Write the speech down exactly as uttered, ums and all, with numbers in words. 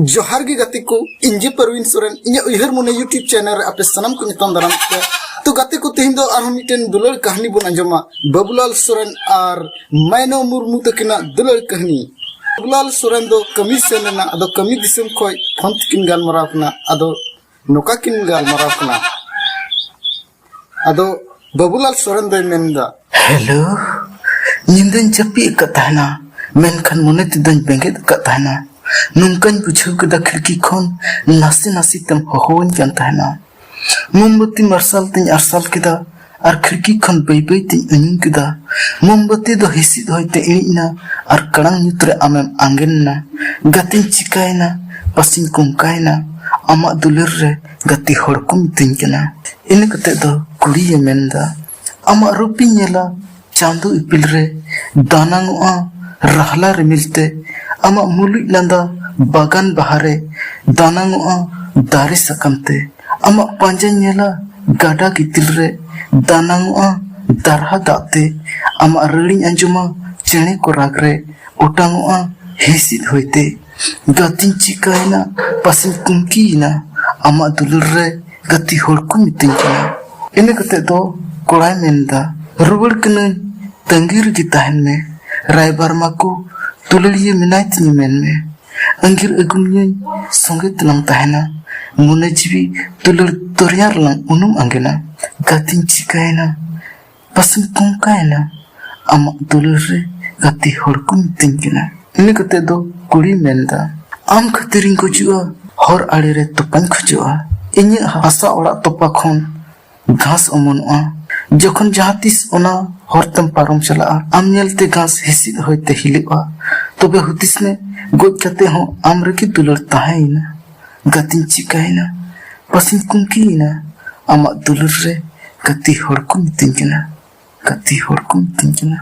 ᱡᱚᱦᱟᱨ ᱜᱮ ᱜᱟᱛᱮ ᱠᱚ, ᱤᱧ ᱜᱮ ᱯᱨᱚᱵᱤᱱ ᱥᱚᱨᱮᱱ, ᱤᱧᱟᱹᱜ ᱩᱭᱦᱟᱹᱨ ᱢᱚᱱᱮ YouTube channel ᱨᱮ ᱟᱯᱮ ᱥᱟᱱᱟᱢ ᱠᱚ ᱧᱟᱯᱟᱢ ᱫᱟᱨᱟᱢ ᱯᱮ᱾ ᱛᱚ ᱜᱟᱛᱮ ᱠᱚ, ᱛᱮᱦᱮᱧ ᱫᱚ ᱟᱨᱦᱚᱸ ᱢᱤᱫᱴᱮᱱ ᱫᱩᱞᱟᱹᱲ ᱠᱟᱹᱦᱱᱤ ᱵᱚᱱ ᱟᱸᱡᱚᱢᱟ ᱵᱟᱵᱩᱞᱟᱞ ᱥᱚᱨᱮᱱ ᱟᱨ ᱢᱟᱭᱱᱚ ᱢᱩᱨᱢᱩ ᱛᱟᱹᱠᱤᱱᱟᱜ ᱫᱩᱞᱟᱹᱲ ᱠᱟᱹᱦᱱᱤ᱾ ᱵᱟᱵᱩᱞᱟᱞ ᱥᱚᱨᱮᱱ ᱫᱚ ᱠᱟᱹᱢᱤ ᱥᱮᱱ ᱞᱮᱱᱟ, ᱟᱫᱚ ᱠᱟᱹᱢᱤ ᱫᱤᱥᱚᱢ ᱠᱷᱚᱱ ᱯᱷᱳᱱ ᱛᱮᱠᱤᱱ ᱜᱟᱞᱢᱟᱨᱟᱣ ᱠᱟᱱᱟ᱾ ᱟᱫᱚ ᱱᱚᱝᱠᱟ ᱠᱤᱱ ᱜᱟᱞᱢᱟᱨᱟᱣ ᱠᱟᱱᱟ᱾ ᱟᱫᱚ ᱵᱟᱵᱩᱞᱟᱞ ᱥᱚᱨᱮᱱ ᱫᱚᱭ ᱢᱮᱱᱫᱟ, ᱦᱮᱞᱳ, ᱧᱤᱫᱟᱹᱧ ᱡᱟᱹᱯᱤᱫ ᱟᱠᱟᱫ ᱛᱟᱦᱮᱱᱟ, ᱢᱮᱱᱠᱷᱟᱱ ᱢᱚᱱᱮ ᱛᱮᱫᱚᱧ ᱵᱮᱸᱜᱮᱫ ᱟᱠᱟᱫ ᱛᱟᱦᱮᱱᱟ᱾ ᱱᱚᱝᱠᱟᱧ ᱵᱩᱡᱷᱟᱹᱣ ᱠᱮᱫᱟ, ᱠᱷᱤᱲᱠᱤ ᱠᱷᱚᱱ ᱱᱟᱥᱮ ᱱᱟᱥᱮ ᱛᱮᱢ ᱦᱚᱦᱚᱣᱟᱹᱧ ᱠᱟᱱ ᱛᱟᱦᱮᱱᱟ᱾ ᱢᱳᱢᱵᱟᱛᱤ ᱢᱟᱨᱥᱟᱞ ᱛᱤᱧ ᱟᱨᱥᱟᱞ ᱠᱮᱫᱟ ᱟᱨ ᱠᱷᱤᱲᱠᱤ ᱠᱷᱚᱱ ᱵᱟᱹᱭ ᱵᱟᱹᱭ ᱛᱤᱧ ᱩᱭᱩᱝ ᱠᱮᱫᱟ᱾ ᱢᱳᱢᱵᱟᱛᱤ ᱫᱚ ᱦᱤᱸᱥᱤᱫ ᱦᱚᱭᱛᱮ ᱤᱬᱤᱡ ᱮᱱᱟ ᱟᱨ ᱠᱟᱲᱟᱝ ᱧᱩᱛ ᱨᱮ ᱟᱢᱮᱢ ᱟᱸᱜᱮᱱ ᱮᱱᱟ᱾ ᱜᱟᱛᱮᱧ ᱪᱤᱠᱟᱭᱮᱱᱟ, ᱯᱟᱥᱮᱧ ᱠᱚᱝᱠᱟᱭᱮᱱᱟ, ᱟᱢᱟᱜ ᱫᱩᱞᱟᱹᱲ ᱨᱮ ᱜᱟᱛᱮ ᱦᱚᱲ ᱠᱚ ᱢᱤᱛᱟᱹᱧ ᱠᱟᱱᱟ᱾ ᱤᱱᱟᱹ ᱠᱟᱛᱮ ᱫᱚ ᱠᱩᱲᱤᱭᱮ ᱢᱮᱱᱫᱟ, ᱟᱢᱟᱜ ᱨᱩᱯᱤᱧ ᱧᱮᱞᱟ ᱪᱟᱸᱫᱚ ᱤᱯᱤᱞ ᱨᱮ, ᱫᱟᱱᱟᱝᱚᱜᱼᱟ ᱨᱟᱦᱞᱟ ᱨᱤᱢᱤᱞ ᱛᱮ᱾ ᱟᱢᱟᱜ ᱢᱩᱞᱩᱡ ᱞᱟᱸᱫᱟ ᱵᱟᱜᱟᱱ ᱵᱟᱦᱟ ᱨᱮ, ᱫᱟᱱᱟᱝᱚᱜᱼᱟ ᱫᱟᱨᱮ ᱥᱟᱠᱟᱢ ᱛᱮ᱾ ᱟᱢᱟᱜ ᱯᱟᱸᱡᱟᱧ ᱧᱮᱞᱟ ᱜᱟᱰᱟ ᱜᱤᱛᱤᱞ ᱨᱮ, ᱫᱟᱱᱟᱝᱚᱜᱼᱟ ᱫᱟᱨᱦᱟ ᱫᱟᱜ ᱛᱮ᱾ ᱟᱢᱟᱜ ᱨᱟᱹᱲᱤᱧ ᱟᱸᱡᱚᱢᱟ ᱪᱮᱬᱮ ᱠᱚ ᱨᱟᱜᱽ ᱨᱮ, ᱚᱴᱟᱝᱚᱜᱼᱟ ᱦᱤᱸᱥᱤᱫ ᱦᱚᱭᱛᱮ᱾ ᱜᱟᱛᱮᱧ ᱪᱤᱠᱟᱭᱮᱱᱟ, ᱯᱟᱥᱮᱧ ᱠᱩᱝᱠᱤᱭᱮᱱᱟ, ᱟᱢᱟᱜ ᱫᱩᱞᱟᱹᱲ ᱨᱮ ᱜᱟᱛᱮ ᱦᱚᱲ ᱠᱚ ᱢᱤᱛᱟᱹᱧ ᱠᱟᱱᱟ᱾ ᱤᱱᱟᱹ ᱠᱟᱛᱮ ᱫᱚ ᱠᱚᱲᱟᱭ ᱢᱮᱱᱫᱟ, ᱨᱩᱣᱟᱹᱲ ᱠᱟᱹᱱᱟᱹᱧ, ᱛᱟᱺᱜᱤ ᱨᱮᱜᱮ ᱛᱟᱦᱮᱱ ᱢᱮ᱾ ᱨᱟᱭᱵᱟᱨ ᱢᱟᱠᱚ ᱫᱩᱞᱟᱹᱲᱤᱭᱟᱹ ᱢᱮᱱᱟᱭ ᱛᱤᱧᱟᱹ ᱢᱮᱱ ᱢᱮ᱾ ᱟᱺᱜᱤᱨ ᱟᱹᱜᱩ ᱢᱤᱭᱟᱹᱧ, ᱥᱚᱸᱜᱮ ᱛᱮᱞᱟᱝ ᱛᱟᱦᱮᱱᱟ᱾ ᱢᱚᱱᱮ ᱡᱤᱣᱤ ᱫᱩᱞᱟᱹᱲ ᱫᱚᱨᱭᱟ ᱨᱮᱞᱟᱝ ᱩᱱᱩᱢ ᱟᱸᱜᱮᱱᱟ᱾ ᱜᱟᱛᱮᱧ ᱪᱤᱠᱟᱭᱮᱱᱟ, ᱯᱟᱥᱮᱧ ᱠᱚᱝᱠᱟᱭᱮᱱᱟ, ᱟᱢᱟᱜ ᱫᱩᱞᱟᱹᱲ ᱨᱮ ᱜᱟᱛᱮ ᱦᱚᱲ ᱠᱚ ᱢᱤᱛᱟᱹᱧ ᱠᱟᱱᱟ᱾ ᱤᱱᱟᱹ ᱠᱟᱛᱮ ᱫᱚ ᱠᱩᱲᱤᱭ ᱢᱮᱱᱫᱟ, ᱟᱢ ᱠᱷᱟᱹᱛᱤᱨᱤᱧ ᱜᱩᱡᱩᱜᱼᱟ, ᱦᱚᱨ ᱟᱲᱮ ᱨᱮ ᱛᱚᱯᱟᱧ ᱠᱷᱚᱡᱚᱜᱼᱟ᱾ ᱤᱧᱟᱹᱜ ᱦᱟᱥᱟ ᱚᱲᱟᱜ ᱛᱚᱯᱟ ᱠᱷᱚᱱ ᱜᱷᱟᱥ ᱚᱢᱚᱱᱚᱜᱼᱟ᱾ ᱡᱚᱠᱷᱚᱱ ᱡᱟᱦᱟᱸ ᱛᱤᱥ ᱚᱱᱟ ᱦᱚᱨ ᱛᱮᱢ ᱯᱟᱨᱚᱢ ᱪᱟᱞᱟᱜᱼᱟ, ᱟᱢ ᱧᱮᱞᱛᱮ ᱜᱷᱟᱥ ᱦᱤᱸᱥᱤᱫ ᱦᱚᱭᱛᱮ ᱦᱤᱞᱟᱹᱜᱼᱟ᱾ ᱛᱚᱵᱮ ᱦᱩᱫᱤᱥ ᱢᱮ, ᱜᱚᱡ ᱠᱟᱛᱮ ᱦᱚᱸ ᱟᱢ ᱨᱮᱜᱮ ᱫᱩᱞᱟᱹᱲ ᱛᱟᱦᱮᱸᱭᱮᱱᱟ᱾ ᱜᱟᱛᱮᱧ ᱪᱤᱠᱟᱭᱮᱱᱟ, ᱯᱟᱥᱮᱧ ᱠᱩᱝᱠᱤᱭᱮᱱᱟ, ᱟᱢᱟᱜ ᱫᱩᱞᱟᱹᱲ ᱨᱮ ᱜᱟᱛᱮ ᱦᱚᱲ ᱠᱚ ᱢᱤᱛᱟᱹᱧ ᱠᱟᱱᱟ, ᱜᱟᱛᱮ ᱦᱚᱲ ᱠᱚ ᱢᱤᱛᱟᱹᱧ ᱠᱟᱱᱟ᱾